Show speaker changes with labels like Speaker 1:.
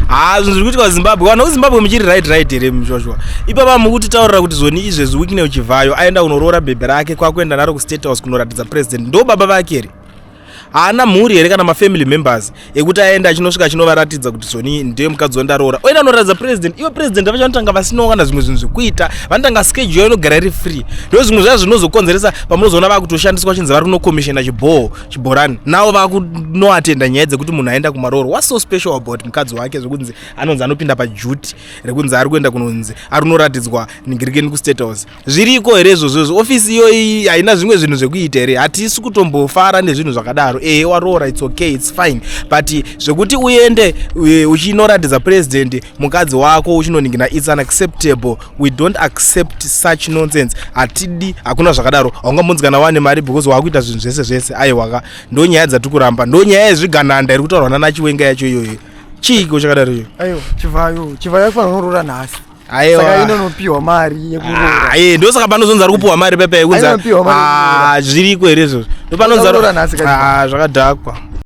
Speaker 1: Ha, zvinhu zviri kuitika kuZimbabwe, vanhu vekuZimbabwe muchiri right right here, mushwashwa? Ipapa mukutitaurira kuti zoni izvezvi Wicknell Chivhayo aenda kunoroora bhebhe rake, kwakuenda naro kuState House kunoratidza president. Ndo baba vake here? Haana mhuri here kana mafamily members ekuti aende achinosvika achinovaratidza kuti zoni ndiye mukadzi wandaroora? Oenda unoratidza president. Ivo president vacho vanotanga vasinawo kana zvimwe zvinhu zvekuita, vanotanga schedule inogara iri free. Ndo zvimwe zvazvo zvinozokonzeresa pamunozoona vakutoshandiswa, chinzi vari kunokomishena chibhoho chibhorani, navo vakunoatenda nyaya dzekuti munhu aenda kumaroro. What's so special about mukadzi wake zvekunzi anonzi anopinda paduty rekunzi ari kuenda kunonzi ari kunoratidzwa nigirikeni kuState House? Zviriko here izvozvozvo? Ofisi iyoyi haina zvimwe zvinhu zvekuita here? Hatisi kutombofara nezvinhu zvakadaro. Ehe, waroora, it's okay, it's fine, but zvekuti uende uchinoratidza president mukadzi wako uchinoningina, it's unacceptable. We don't accept such nonsense. Hatidi, hakuna zvakadaro. Haungambonzi kana wane mari because wakuita zvinhu zvese zvese. Aiwaka, ndo nyaya dzatiri kuramba, ndo nyaya yezvigananda iri kutaurwa nanaChiwenga yacho iyoyo. Chiiko chakadaro icho?
Speaker 2: Aiwa, Chivhayo, Chivhayo akufanira kunoroora nhasi.
Speaker 1: Aiwa.
Speaker 2: Saka inonopiwa mari yekuroora.
Speaker 1: Aye, ndosaka panozonzi ari kupiwa mari pepe yekunzi
Speaker 2: Ainopiwa mari yekuroora.
Speaker 1: Ah, zviriko here izvozvo? Ndopanonzi
Speaker 2: Kuroora nhasi kachi.
Speaker 1: Ah, zvakadhakwa.